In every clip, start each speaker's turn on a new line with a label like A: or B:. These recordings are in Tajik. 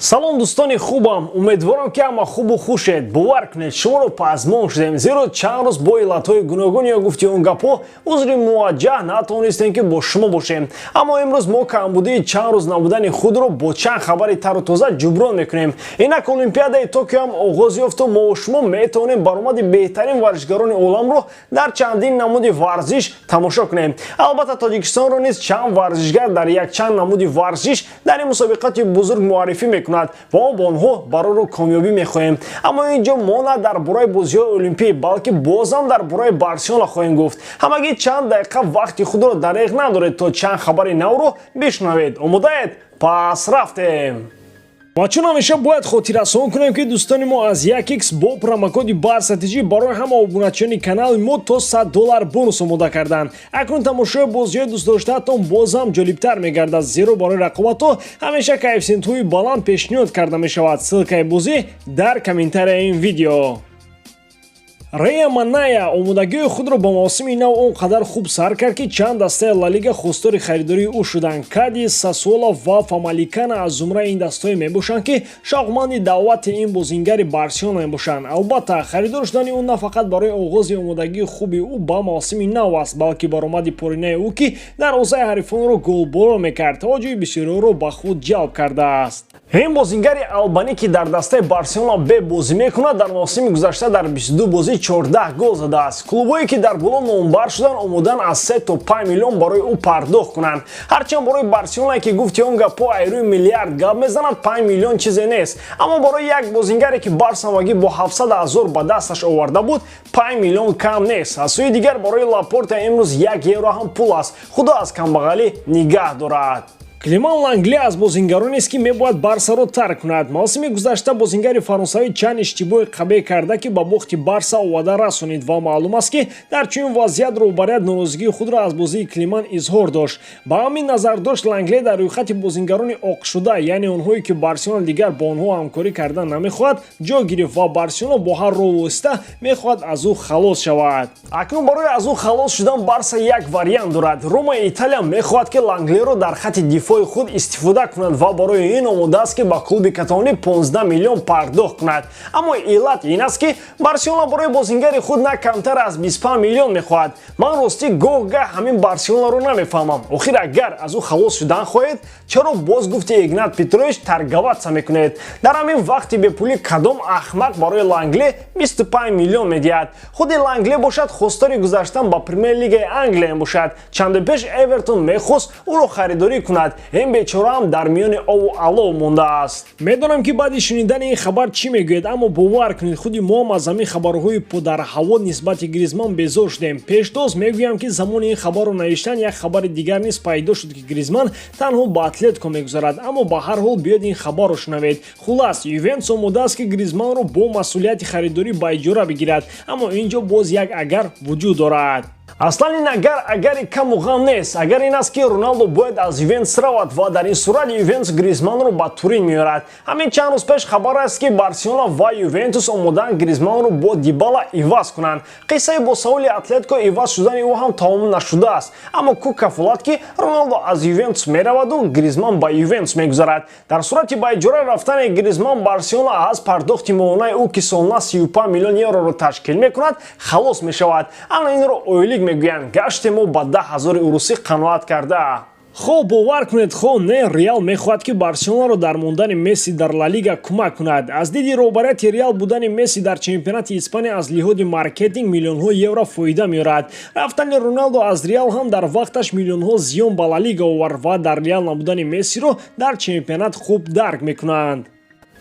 A: Салом, дӯстони хубам! Умедворам, ки ҳама хубу хушед. Бовар кунед, шуморо пазмон шудем, зеро чанд рӯз бо иллатҳои гуногун ё гуфти он гапҳо узри мувоҷҷаҳ натавонистем, ки бо шумо бошем. Аммо имрӯз мо камбудии чанд рӯз набудани худро бо чанд хабари тару тоза ҷуброн мекунем. Инак Олимпиадаи Токио ҳам оғоз ёфту мо шумо метавонем баромади беҳтарин варзишгарони оламро дар чандин намуди варзиш тамошо кунем. Албатта, Тоҷикистонро низ чанд варзишгар дар якчанд намуди варзиш дар ин мусобиқати бузург муаррифӣ мекунад ва мо бо онҳо барору комёбӣ мехоҳем. Аммо ин ҷо мо на дар бораи бозиҳои олимпӣ, балки бозам дар бораи Барселона хоҳем гуфт. Ҳамагӣ чанд дақиқа вақти худро дареғ надоред, то чанд хабари навро бишнавед. Омодаед? Пас рафтем! Ва чун ҳамеша бояд хотиррасон кунем, ки дӯстони мо аз 1x бо промокоди БАРСАТЖ барои ҳама обуначиёни канали мо то 100 доллар бонус омода карданд. Акнун тамошои бозиҳои дӯстдоштаатон боз ҳам ҷолибтар мегардад, зеро барои рақобатҳо ҳамеша коэффисиентҳои баланд пешниҳод карда мешавад. Ссылкаи бозӣ дар комментарияи ин видео. Рея Маная омодагии худро ба мавсими нав он қадар хуб сар кард, ки чанд дастаи Ла Лига хостори харидории ӯ шуданд. Кадис, Сасуоло ва Фамаликана аз зумраи ин дастҳое мебошанд, ки шавқманди даъвати ин бозингари Барселона мебошанд. Албатта, харидор шудани ӯ на фақат барои оғози омодагии хуби ӯ ба мавсими нав аст, балки баромади поринаи ӯ, ки дарвозаи ҳарифонро голборон мекард, таваҷҷӯҳи бисёриҳоро ба худ ҷалб кардааст. Ин бозингари албанӣ, ки дар дастаи Барселона Б бозӣ мекунад, дар мавсими гузашта дар 22 бозӣ 14 гол задааст. Клубҳое, ки дар боло номбар шуданд, омодаанд аз 3 то 5 миллион барои ӯ пардохт кунанд. Ҳарчанд барои Барселона, ки гуфти он гапҳо айрӯи миллиард гап мезанад, 5 миллион чизе нест, аммо барои як бозингаре, ки Барса ҳамагӣ бо 700 ҳазор ба дасташ оварда буд, 5 миллион кам нест. Аз сӯи дигар, барои Лапорта имрӯз 1 евро ҳам пул аст. Худо аз камбағалӣ нигаҳ дорад. Клеман Лангле аз бозингаронест, ки мебояд Барсаро тарк кунад. Мавсими гузашта бозингари фаронсавӣ чанд иштибоҳи қабеҳ карда, ки ба бохти Барса оварда расонид, ва маълум аст, ки дар чунин вазъият роҳбарият норозигии худро аз бозии Клеман изҳор дошт. Ба ҳамин назардошт Лангле дар рӯйхати бозингарони оқшуда, яъне онҳое, ки Барселона дигар бо онҳо ҳамкорӣ кардан намехоҳад, ҷой гирифт ва Барселона бо ҳар роҳу восита мехоҳад аз ӯ халос шавад. Акнун барои аз ӯ халос шудан Барса як вариант дорад. Ромаи Италия мехоҳад, ки Ланглеро дар хати дифои худ истифода кунад ва барои ин омода аст, ки ба клуби каталонӣ 15 миллион пардохт кунад. Аммо иллат ин аст, ки Барселона барои бозингари худ на камтар аз 25 миллион мехоҳад. Ман ростӣ гоҳ-гаҳ ҳамин Барселонаро намефаҳмам. Охир, агар аз ӯ халос шудан хоҳед, чаро боз, гуфти Игнат Петрович, торговаться мекунед? Дар ҳамин вақти бепулӣ кадом ахмақ барои Лангле 25 миллион медиҳад? Худи Лангле бошад, хостори гузаштан ба Премер-лигаи Англия мебошад. Чанде пеш Эвертон мехост ӯро харидорӣ кунад. Ин бечораам дар миёни ову алов мондааст. Медонам, ки баъди шунидани ин хабар чӣ мегӯед, аммо бовар кунед, худи мо ҳам аз ҳамин хабарҳои подарҳаво нисбати Гризман безор шудем. Пештоз мегӯям, ки замони ин хабарро навиштан як хабари дигар низ пайдо шуд, ки Гризман танҳо ба Атлетико мегузарад. Аммо ба ҳар ҳол биёед, ин хабарро шунавед. Хулас, Ювентус омода аст, ки Гризманро бо масъулияти харидорӣ ба иҷора бигирад, аммо ин ҷо боз як агар вуҷуд дорад. Аслан ин агар агари каму ғам нест. Агар ин аст, ки Роналдо бояд аз Ювентус равад ва дар ин сурат Ювентус Гризманро ба Турин меорад. Ҳамин чанд рӯз пеш хабар аст, ки Барселона ва Ювентус омодаанд Гризманро бо Дибала иваз кунанд. Қиссаи бо Саули Атлетико иваз шудани ӯ ҳам тамом нашудааст, аммо ку кафолат, ки Роналдо аз Ювентус мераваду Гризман ба Ювентус мегузарад? Дар сурати ба иҷора рафтани Гризман, Барселона аз пардохти моҳонаи ӯ, ки солона 35 миллион евроро ташкил мекунад, халос мешавад. Ана инро ойлик мегӯянд. Гаштемо ба 10 ҳазори урусӣ қаноат карда. Хо бовар кунед, хо не, Реал мехоҳад, ки Барселонаро дар мондани Месси дар Ла Лига кӯмак кунад. Аз диди роҳбарияти Реал, будани Месси дар чемпионати Испания аз лиҳози маркетинг миллионҳо евро фоида меорад. Рафтани Роналдо аз Реал ҳам дар вақташ миллионҳо зиён ба Ла Лига овард ва дар Реал набудани Мессиро дар чемпионат хуб дарк мекунанд.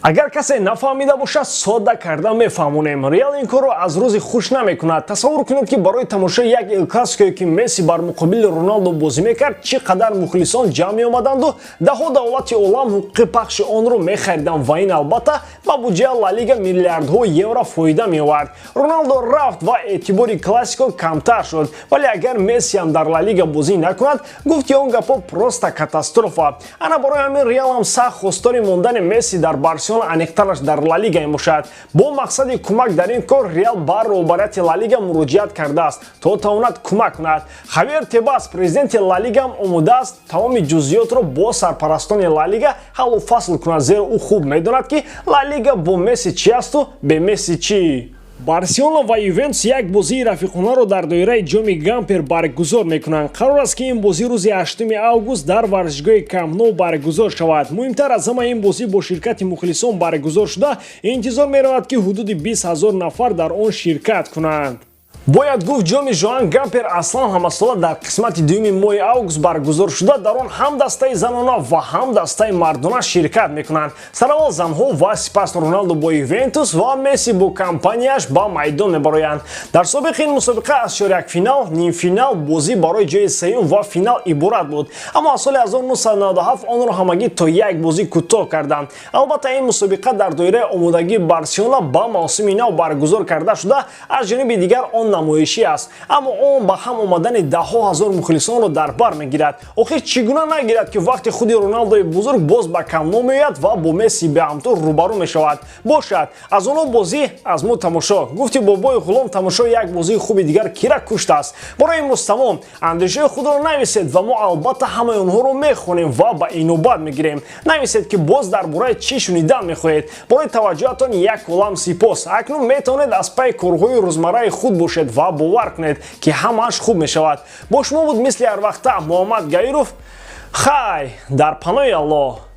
A: Агар касе нафаҳмида бошад, содда карда мефаҳмонем: Реал ин корро аз рӯзи хуш намекунад. Тасаввур кунед, ки барои тамошои як Эл Классикое, ки Месси бар муқобили Роналдо бозӣ мекард, чӣ қадар мухлисон ҷамъ меомаданду даҳо давлати олам ҳуқуқи пахши онро мехариданд ва ин, албатта, ба буҷаи Ла Лига миллиардҳо евро фоида меовард. Роналдо рафт ва эътибори Классико камтар шуд, вале агар Мессиам дар Ла Лига бозӣ накунад, гуфти он гапҳо, просто катастрофа. Ана барои ҳамин Реал ҳам сахт хостори мондани Месси дар Барселона. Барселона, аниқтараш дар Ла Лига мебошад. Бо мақсади кӯмак дар ин кор Реал ба роҳбарияти Ла Лига муроҷиат кардааст, то тавонад кӯмак кунад. Хавьер Тебас, президенти Ла Лигаам, омодааст тамоми ҷузъиётро бо сарпарастони Ла Лига ҳаллу фасл кунад, зеро ӯ хуб медонад, ки Ла Лига бо Месси чи асту бе Месси чӣ. Барселона ва Ювентус як бозии рафиқонаро дар доираи Ҷоми Гампер баргузор мекунанд. Қарор аст, ки ин бозӣ рӯзи 8 август дар варзишгоҳи Камп Ноу баргузор шавад. Муҳимтар аз ҳама, ин бозӣ бо ширкати мухлисон баргузор шуда, интизор меравад, ки ҳудуди 20 000 нафар дар он ширкат кунанд. Бояд гуфт, Ҷоми Жоан Гампер аслан ҳамасола дар қисмати дуюми моҳи август баргузор шуда, дар он ҳам дастаи занона ва ҳам дастаи мардона ширкат мекунанд. Сараввал занҳо ва сипас Роналдо бо Ювентус ва Месси бо компанияш ба майдон мебароянд. Дар собиқ ин мусобиқа аз чорякфинал, нимфинал, бозӣ барои ҷои сеюм ва финал иборат буд, аммо аз соли 1997 онро ҳамагӣ то як бозӣ кӯтоҳ карданд. Албатта, ин мусобиқа дар доираи омодагии Барселона ба мавсими нав баргузор карда шуда, аз ҷониби дигар он намоишӣ аст, аммо он ба ҳам омадани даҳҳо ҳазор мухлисонро дар бар мегирад. Охир чӣ гуна нагирад, ки вақти худи Роналдои бузург боз ба Камп Ноу меояд ва бо Месси беҳамто рӯбарӯ мешавад. Бошад, аз онҳо бозӣ, аз мо тамошо, гуфти бобои ғулом. Тамошои як бозии хуби дигар кира куштааст? Барои имрӯз тамом. Андешаи худро нависед ва мо албатта ҳамаи онҳоро мехонем ва ба инобат мегирем. Нависед, ки боз дар бораи чӣ шунидан мехоҳед. Барои таваҷҷӯҳатон як олам сипос. Акнун метавонед аз пайи корҳои рӯзмарраи худ бошед ва бовар кунед, ки ҳамааш хуб мешавад. Бо шумо буд мисли ҳарвақта Муҳаммад Гаиров. Хай, дар паноҳи Аллоҳ.